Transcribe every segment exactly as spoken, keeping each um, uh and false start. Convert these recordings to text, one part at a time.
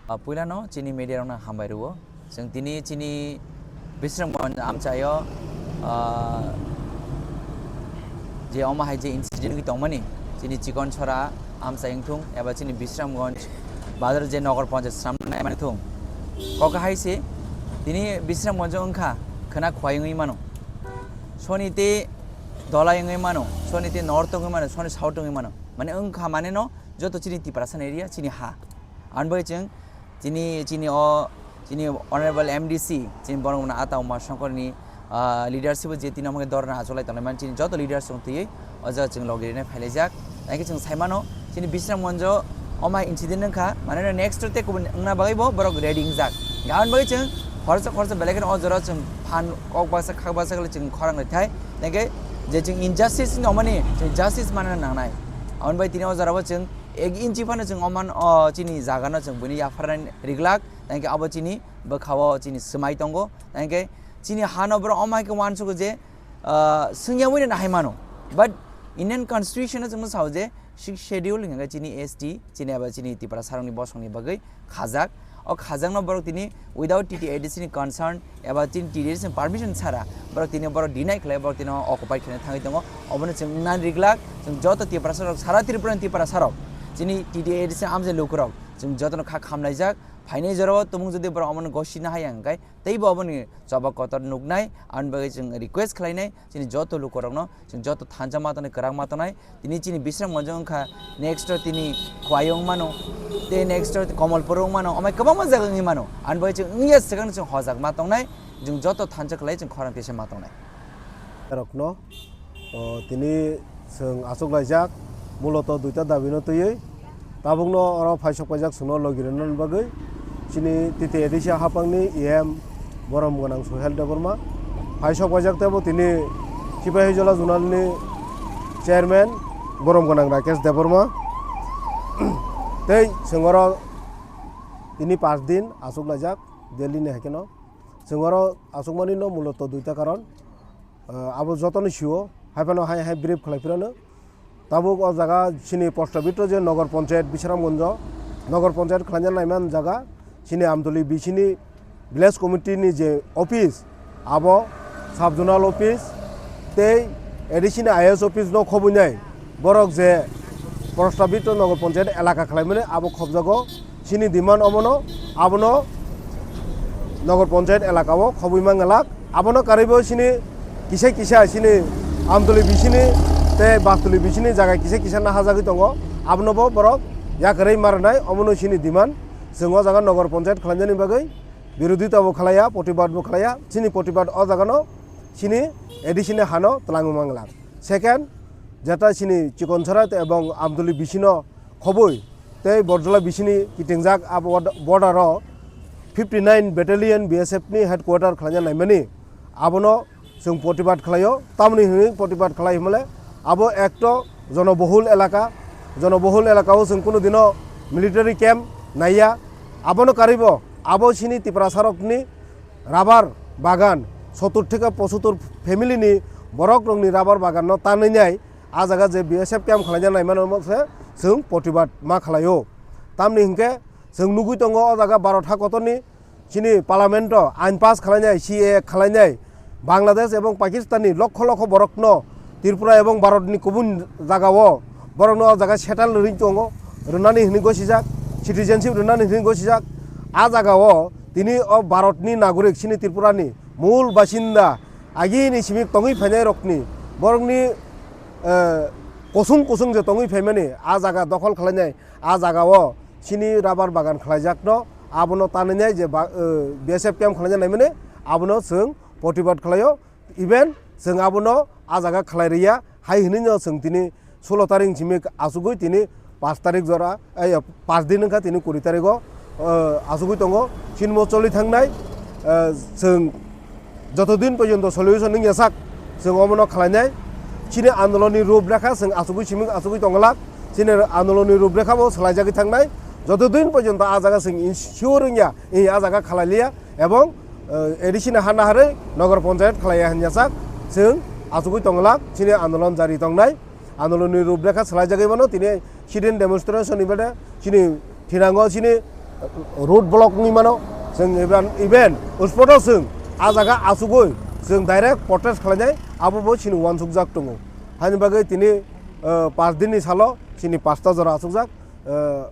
Ah, puilano chini media rokno hambai rwo. Chwng tini chini Bisramganj amchaio, ah, je omo hai je incident wngwi tongmani, chini Chikonchora amchai wngthung eba chini Bisramganj bazar je Nagar Panchayat swnamnai mani thung. Kok hai se tini Bisramganj wngkha khwna khwai wngwi mano. Soni te dolai wngwi mano, soni te north wngwi mano, soni south wngwi mano. Mane wngkha mane no joto chini Tiprasa area chini ha. Ani bagwi chwng chini, chini o, chini Honorable M D C, chini borok mano Ata Uma Songkorni, ah, leadership o je tini omo khe dorna achuk lai tongnai mani chini joto leaders rok twiwi o jaga chwng logi rwnai phailaijak. Tei khe chwng sai mano chini Bisramganj o omo hai incident wngkha, mane next o tei kubun wngna bagwi bo borok ready wngjak. Ani bagwi chwng khoroksa khoroksa belai kheno o jora chwng phan kok baksa khak baksa khe chwng khorang rwthai. Tei khe je chwng injustice wngmani chwng justice manna nangnai. Aboni bai tini o jora bo chwng ek inchi phano chwng oman o chini jaga no chwng buini yapharnani riglak, tei khe abo chini bwkha o chini swmai tongo, tei khe chini ha no borok omo hai khe uansugo je, ah, swngya buino nahai mano, but Indian constitution o chwng sao je sixth schedule hingkha khe chini S T chini eba chini Tiprasa rokni bosongni bagwi khajak. O khajakno borok tini without T T A D C ni concern eba chini T T A D C ni permission sara borok tini borok deny khlai borok tini occupy khaina thangwi tongo. Obono chwng nani riglak, chwng joto Tiprasa rok, sara Tripura ni Tiprasa rok, chini T T A D C amjai lukurok, chwng jotono kha khamlaijak. Phainai jorao tumung jodi borok omono gosina hai ang khe, teibo oboni choba kotor nuknai, aboni bagwi chwng request khlainai, chini joto lukurokno, chwng joto thansa ma tongnai, kwrak ma tongnai, tini chini Bisramganj wngkha, next o tini Khwai wng mano, tei next o Komolpur wng mano, amai kwbangma jaga wngwi mano, aboni bagwi chwng wngya swkang chwng hojak ma tongnai, chwng joto thansa khlai chwng khorang tisa ma tongnai. Rokno, o, tini chwng achuk laijak, muloto duita dabi no twiwi, tabukno oro phaisok paijak chwngno logi rwna bagwi, chini T T A D C haphangni E M borom gwnang Sohel Debbarma, phaisok paijak teibo tini Sipahijola zonalni chairman borom gwnang Rakesh Debbarma, tei chwng oro tini pash din achuk laijak Delhi ni hai kheno. Chwng oro achukmani no muloto duita karon, ah, abo jotono sio, hai phano hai hai brief khlai phirano. Tabuk o jaga chini post office o je Nagar Panchayat Bisramganj o, Nagar Panchayat khlaina naiman jaga, chini Amtuli B C ni village committee ni je office, abo sub zonal office tei A D C ni I A S office no khobwi nai. Borok je post office o Nagar Panchayat elaka khlaimani abo khobjago. Chini demand omono, abono Nagar Panchayat elaka o khobwi mangalak. Abono karwibo chini kisa kisa chini Amtuli bisini tei Bastuli bisini jaga kisa kisa nahajagwi tongo. Abono bo borok yakarwi marwnai, omono chini demand. Chwng o jaga Nagar Panchayat khlainani bagwi birodita bo khlaiya, protibad bo khlaiya. Chini protibad o jagano chini A D C ni hano twlangwi mangalak. Second, jeta chini Chikonchara tei ebong Amtuli bisino khobwi tei Borjola bisini kitingjak a bord-, border o fifty nine Battalion B S F ni headquarter khlaina naimani, abono chwng protibad khlaio. Tamoni hwnwi protibad khlai hwnmale abo ekto jonobohul elaka, jonobohul elaka o chwng kunu dino military camp naiya. Abono karwibo abo chini Tiprasarokni rubber bagan, sottur theke pochottur family ni borok rokni rubber bagan no tanwi nai, a jaga je B S F camp khlaina naimano se chwng protibad ma khlaio. Tamni hinkhe chwng nugwi tongo o jaga Bharat ha kotorni chini parliament o ain pass khlainai, C A A khlainai, Bangladesh ebong Pakistan ni lokho lokho borok no Tripura ebong Bharat ni kubun jaga o borok no o jaga settle rwwi tongo, rwnani hwnwi gosijak, citizenship rwnani hwnwi gosijak. A jaga o tini o Bharat ni nagorik chini Tripura ni mul basinda agini simi tongwi phainai rokni borokni, eh, kusung kusung je tongwi phaimani a jaga dokhol khlainai, a jaga o chini rubber bagan khlaijakno abono tanwi nai je ba-, eh, B S F camp khlaina naimani abono chwng protibad khlaio. Even chwng abono a jaga khlai rwya hai hwnwi no chwng tini sulo tarik simi achugwi tini pash tarik jora, eh, pash din wngkha tini kuri tarigo, eh, achugwi tongo. Chini mo choli thangnai, eh, chwng joto din porjonto solution wngya sak chwng omono khlainai. Chini andolonni ruprekha chwng achugwi simi achugwi tonglak. Chini andolonni ruprekha bo swlaijagwi thangnai. Joto din porjonto a jaga chwng sure wngya, eh, a jaga khlai liya. Ebong, eh, A D C ni ha naharwi Nagar Panchayat khlaiya hwnyasak chwng achugwi tonglak, chini andolon jari tongnai. Andolonni ruprekha swlaijagwi mano, tini sit-in demonstration ni bade chini thinango chini road block wngwi mano, chwng even, even spot-o chwng a jaga achugwi chwng direct protest khlainai, abo bo chini uansukjak tongo. Haini bagwi tini, eh, paanch din ni salo chini panchta jora achukjak, eh,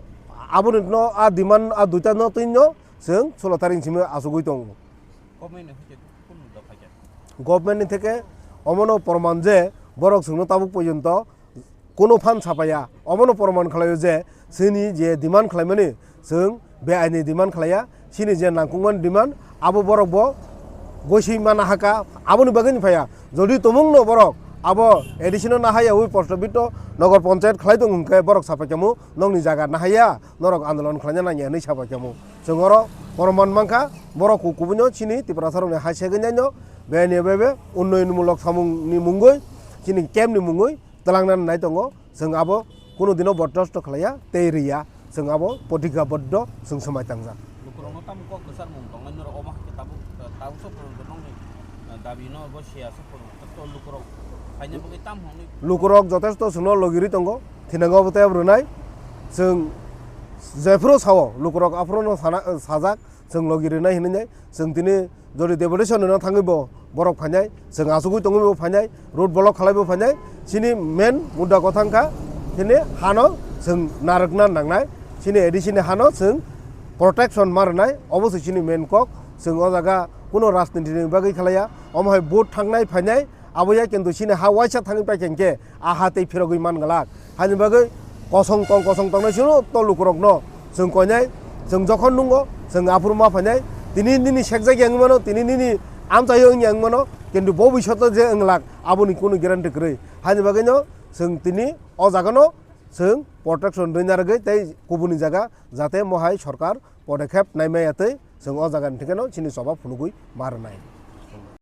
aboni no a demand a duita no twi no chwng solo tarik simi achugwi tongo. Government ni hoite kunu da phaikha? Government ni theke omono proman je borok chwngno tabuk porjonto kunu phan sapaiya. Omono proman khlaio je chini je demand khlaimani chwng beaini demand khlaiya. Chini je nangkukmani demand abo borok bo gosi mana haka, aboni bagwi ni phaiya. Jodi tumungno borok abo A D C no nahaiyawi Posto Bitto Nogor Panchayat khlai tong hwnkhe borok sapaikhamu nokni jaga nahaiya, norok andolon khlaina nangya hinwi sapaikhamu. Chwng oro proman mankha, borok ku-, kubuino chini Tiprasarokni hai segwi naino, beni bebe unnoyonmulok samungni mungwi, chini camp ni mungwi twlangna nai tongo. Chwng abo kunu dino bordosto khlaiya tei riya, chwng abo protignaboddo chwng swmai tangjak. Lukurokno tamo kok kwchar mung tongnai norok omo hai khe tabuk, eh, tabuk sok porjonto nokni, eh, dabi no bo siya sok porjonto to lukurok khaina bagwi tamo hwnwi. Lukurok jotesto chwngno logi rwi tongo, thinango abo tei abo rwnai. Chwng jephuru sao lukurok aphuru no sana, sajak, chwng logi rwnai hinwi nai. Chwng tini jodi deputation rwna thangwi bo borok phainai, chwng achugwi tongwi bo phainai, road block khlai bo phainai. Chini main mudda kwthang kha chini hano chwng narwkna nangnai, chini A D C ni hano chwng protection ma rwnai, obo se chini main kok. Chwng o jaga kuno rajniti ni bagwi khlaiya, omo hai vote thangnai phainai, abo ya kintu chini ha waisa thangwi paikha hinkhe a ha tei phirogwi man glak. Haini bagwi kosong tong, kosong tongnai chwngno to lukurokno chwng koinai, chwng jokhon nungo, chwng aphuru ma phainai, tini nini sekjak yang mano, tini nini amchaio wng yang mano, kintu bo bhisoto je wng lak, aboni kunu guarantee kwrwi. Haini bagwino chwng tini o jagano chwng protection rwina rwgwi tei kubuni jaga jate mohai sorkar podokhep naimaya tei chwng o jagani thikeno chini choba phunugwi ma rwnai.